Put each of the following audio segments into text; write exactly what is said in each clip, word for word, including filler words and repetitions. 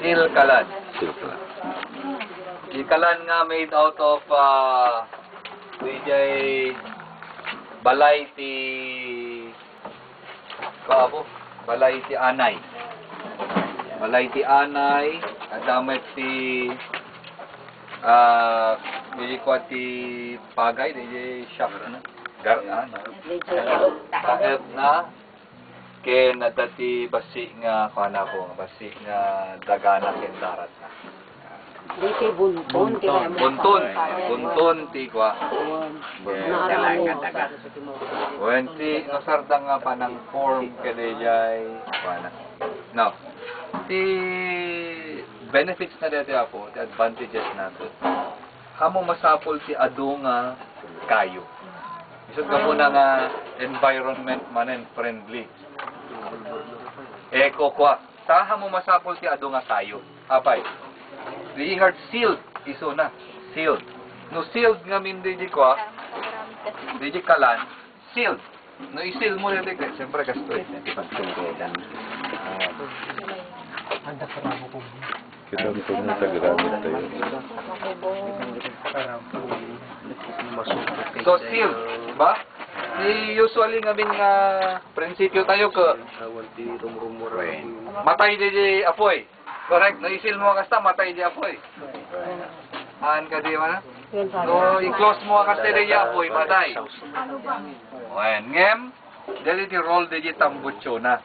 Silkalan. Silkalan. Silkalan nga made out of, ah, D J balay ti Babo, balay ti anay. Balay ti anay, adda met ti, ah, dili kua ti pagay, dili siak, ano? Gar-, ano? Taep na, ken adda ti bassi nga, kuana ko, bassi nga dagana ken darat na. Di ti bunton, ti Bunton. Bunton. Bunton ti kua. Wen ti, no, sardeng nga panang-form kadaydiay, kuana. Now, ti benefits na daytoy, Apo, ti advantages na to. Haan mo masapul ti adu nga kayo. Isut' gapuna nga environment manen friendly. Eco kua. Ta haan mo masapul ti adu nga kayo. Apay. Di nga sealed, isuna. Sealed. No sealed ngamin di, di kua, di, di kalan, sealed. No i-seal mo di, di, siyempre, gasto eh. Kita mo kung nasa gamit tayo. So, sealed, ba? Di usually ngamin nga prinsipyo tayo ke matay di, di apoy. Correct? No i-seal mo kasta, matay di apoy. Haan kadi man? No i-close mo kasta di apoy, matay. Wen, ngem, dali ti role di tambutsona.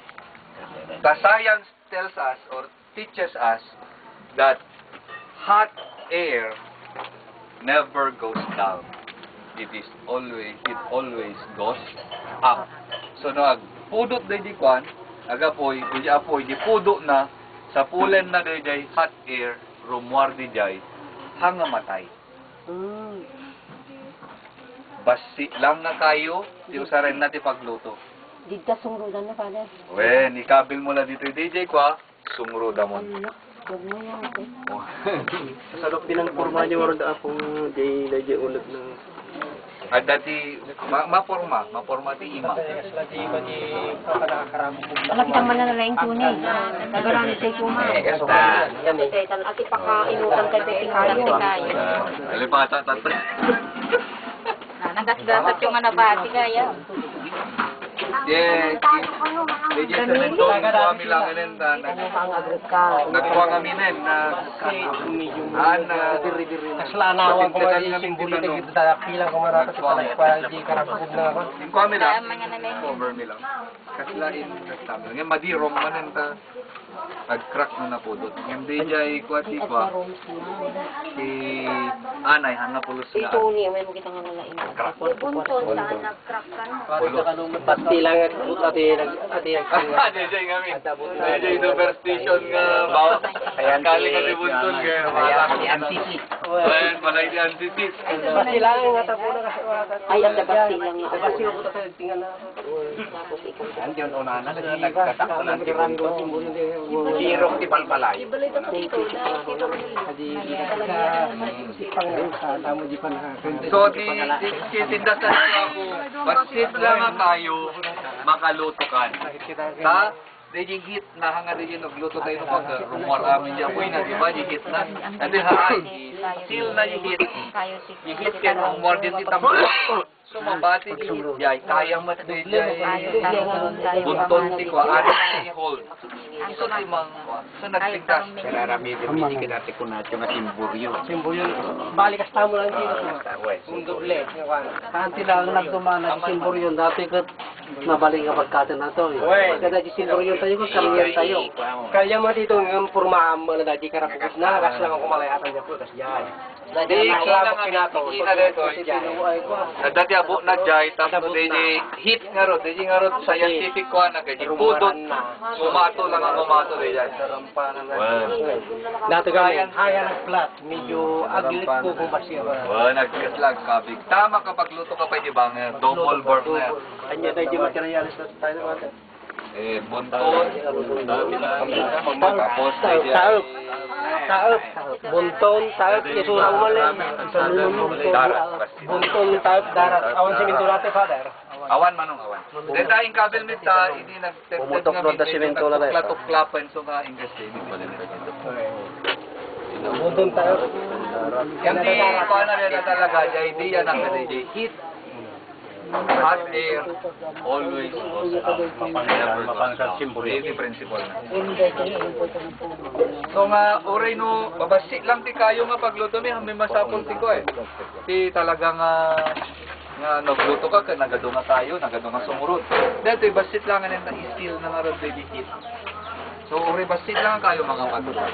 The science tells us or teaches us that hot air never goes down. It is always, it always goes up. So, no agpudot daydi kuan, agapoy, daydi apoy, di pudotna, sapulenna daydiay hot air, rummuar didiay, haan nga matay. Mm. Bassit lang nga kayo, ti usarenna ti pagluto. Didta sungrudan na, Father. Wen, ikabil mo la ditoy, daydiay kua, sungruda mo. Ano na? Huwag mo yan, eh. Oh. Sa loob din ang porma niyo, waron da akong day, day, day ulag na. Adda ti, ma-, maporma, maporma ti ima. Wala kitang mananalaing tunay. Nagarami sa ikuma. Eh, kasta. Ati pakainutan kay Betty Kayo. Alipata, tata. Ah, nagasgasat yung nga nabati kaya. Yes. Medyo sa nandun, kami lang, ano, na, na, nagkuha kami nen, na, ah, na, Kasla anawan ko nga yung simbolo na gid, dala pilang ko marata sa pala, di karapog na ako. Yung kami lang, cover mi lang. Kasla in, kasla. Ngayon, madirom man ang ta-, nag-crack na napudot. Ngayon, di jay, kuha, ti, kuha. Si Anay, hanga pulos nga. Ito ni, may mo kita nga nalain. Crack. Bunton, saan nag-crack ka na? Pulos. Basti lang at, at, at, at, Ah, di jay ngamin. Di jay superstition nga, ba? Ayan, kali kami bunton, kaya, ayan, wala. Si Auntie Sis. Ayan, wala yung Auntie Sis. Basti lang nga tapo na kasi wala. Ay, ang basti lang nga. Basti lang nga tapo na kasi wala. Yan, yun, una na, nagkatakunan ti bunton. Irok ti palpalay. So, ti, ti, ti, tindasan ko ako, bassit lang nga kayo, makaluto kan. Ta, di heat na, hanga di nagluto tayo ng pag-, rumor amin niya, uy, na, di ba, di heat na. Andi, ha, i-seal na di heat. Di heat kaya rumor din ti tambok. So, mabati di jay, kaya met di jay. Bunton ti kuan, ari ti hold. Isu ti mang, so nagpintas. Kararami, di kaya dati kunatyo nga simburyo. Simburyo. Balik kasta mo lang dito. Ah, kasta, wes. Kung doble, nga kuan. Kanti lang nagdumana, simburyo. Dati ket nabalik nga pagkaten na to, eh. Wes. Kada di simburyo tayo, kung kariyan tayo. Kaya mo dito, yung pormahan mo na dati karapugos na, kas lang ako malayatan niya po, kas jay. Di, ina nga, ina daytoy. Adda ti abo na jay, tapno di, di heat ngarud, di ngarud scientific kuan na, kay di pudot, umato lang ang umato di jay. Well. Dati kami, haya nag-flat, medyo aglit ko kung basiya ba. Well, nagkasla ang kabig. Tama kapag luto ka pa, di ba, nga double burner. Anya tayo di materials na tayo, Eh, bunton. Tapos, Tayo, tayo. Taep. Bunton, taep, isura umalin. Bunton, taep, darat. Awan simento dati, Father. Awan, Manong, awan. Deta inkabil mi ta, idi nagtetted Pumutok nga no, da meeting, simento lang, eh. Tukla-tukla pa, so nga, English, eh, di ba? Bunton, taep. Yan di, paano rin na talaga, di idea na, di heat. Hot air always goes up. Never goes down. Mapansa simbolo. Iti principle na. So nga, uray no, babassit lang ti kayo nga pagluto mi, ammom masapul ti ko eh. Ti talaga nga, nga nagluto ka, ket nagadu nga kayo, nagadu nga sumurot. Daytoy, bassit lang nga skill na nga red baby kit. So, uray bassit lang kayo, mga pagluto.